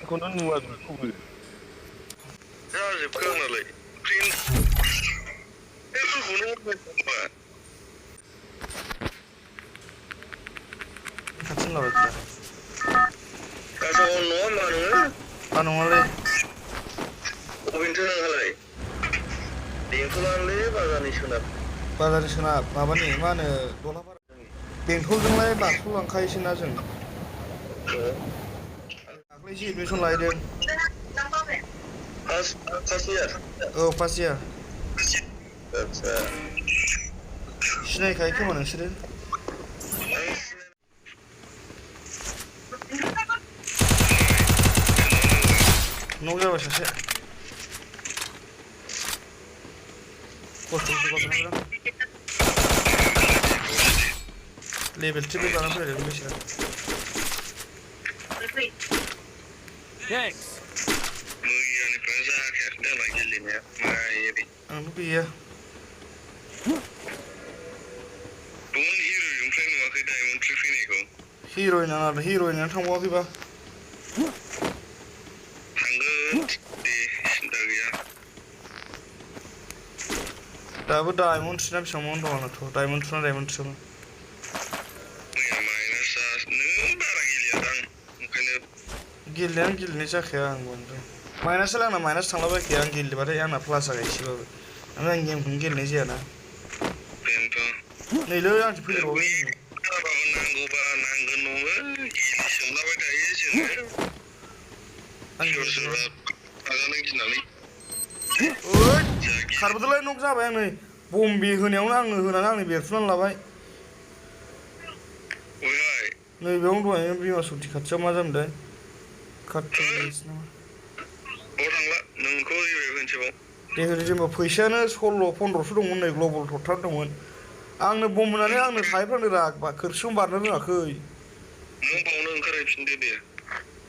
बेखौनो नुवा बेखौबो जाजोबखो आंनालाय खाथिनि लाबाय खोथा गासैबो न'आ मा नोङो नङालै बबेनिथो नोंहालाय बेंथलानोलै बाजारनि सोनाब माबानि मा होनो दलापारा बेंथलजोंलाय बाक्सायाव लांखायोसोना जों दाख्लैसो एडमिसन लाहैदों फार्स्ट इयार औ फार्स्ट इयार आदसा सिनायखायो खोमा नोंसोरो न'आव जाबाय सासे खस्थ' खालामदों लेभेल 3 लानानै फैदों बैसोरा मैयानिफ्राय जाखायाखै दाना गेलेनाया माइरि आंथ' गैया दमोन हिर'इननिफ्राय नुवाखै डायमन्ड 3 फैनायखौ हिर'इनानो थांबावाखैबा थांगोन दे सिन्था गैया दाबो डायमन्ड 3 ना बेसेबां दं आंनाथ' डायमन्ड 2 ना डायमन्ड 3 मैया माइनास नों बारा गेलेयादां ओंखायनो गेलेनाय जाखाया आं बांद्राय माइनासआलाय आंना माइनास थांलाबायखाया आं गेलेबाथाय आंना प्लास जाखायो एसेबाबो ओमफ्राय आं गेमखौनो गेलेनाय जायाना बेनोथ' नैलै आंसो फैदेरबावबाय नांगौबा नांगोन नङो सोंलाबाय थायो जोङो सोरबा नाजानो गिनानै ओइ खारबोदोलाय नक जाबाय आं नै बम्बे होनायावनो होनानै आंनो बेरफ्रुनानै लाबाय नैबेयावनो दहाय बिमा सति खाथियाव मा जामोनथाय कार्टिस नामा थांला नोंखौ रिभाइभ होनोसैबाव दे होदो जेनेबा फैसायानो 16-1500 दंमोन नै ग्लबल टर्टार दंमोन आंनो बम होनानै आंनो थाहैफ्रांदो रा खोरखियावनो बारनो रोङाखै नों बावनो ओंखारहैफिनदो दे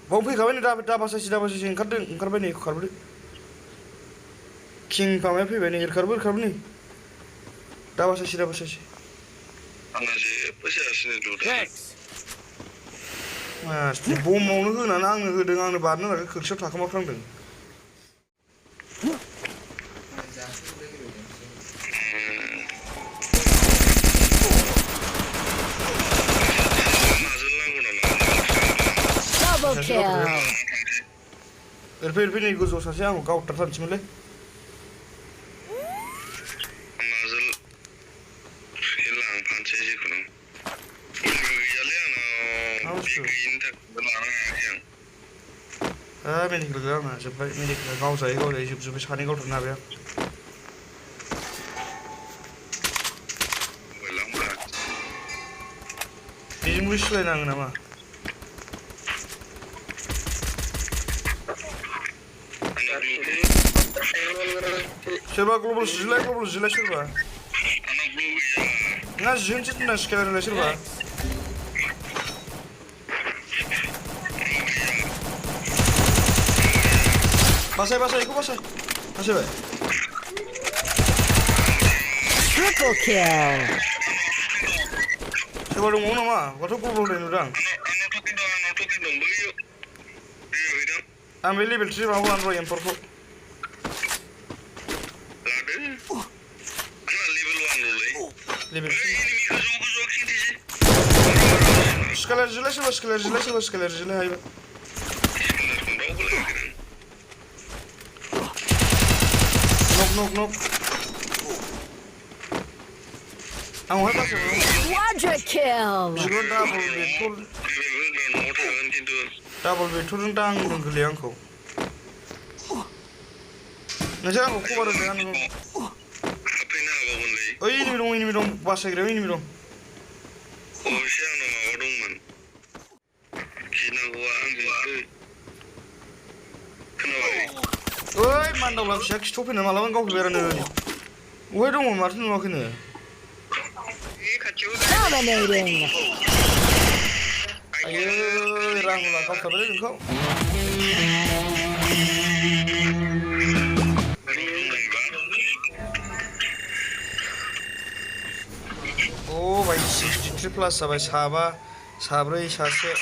बावनो फैखाबाय नै दाबासायसो ओंखारबाय नै खारबोदो किं माबाया फैबाय नै ओरखारबो नै दाबासायसो आंना जेबो जायासै लुदों बमावनो होनानै आंनो होदों आंनो बारनो रोङाखै खोरखियाव थाखोमाफ्रांदों ओरैफै नै गोजौआव सासे आंखौ गावथारथारनोसैमोनलै माजोल लांफानोसै जिखुनु गैयालै आंनाव बे गैयिनि थाखाय लानो हायाखै आं मेडिकेल गैया आंना जोब्बाय मेडिकेल गावजायै जोबजोब्बाय सानै गावथारनो हाबाय आं बेजोंबो सिलायनाङो नामा सोरबा ग्लबल जिलाय सोरबा ना जिहोनसो दोनना सिखायलायलाय सोरबा बासाय बेखौ बासायबाय Triple kill. सोरबा दंबावो नामा गथ' ग्लबल होनाय नुदां आं बे लेभेल 3 माबाखौ लानो र' एम्फरखौ लेभेल 3 स्केलार जिलाय हायोबा नक आंहाय बासायबाय Quadra kill. बिबो डाबल बेक्टरजों दांदों गोरलै आंखौ नोंसोर आंखौ खबर होदों आंखौ एनिमि दं बासायग्रायाव एनिमि दं एसे आंनाव माबा दंमोन गिनांगौआ आंजोंसो खोनाबाय ओइ मानदावला फिसा खिथाव फैना मालाबानो गावफैबाय आरो नै बहाय दंमोन माथो नुवाखैनो Dominating. आयै राहुला गावथारबायलै नोंखौ Oh, by 63 3 प्लास जाबाय साबा साब्रै सासे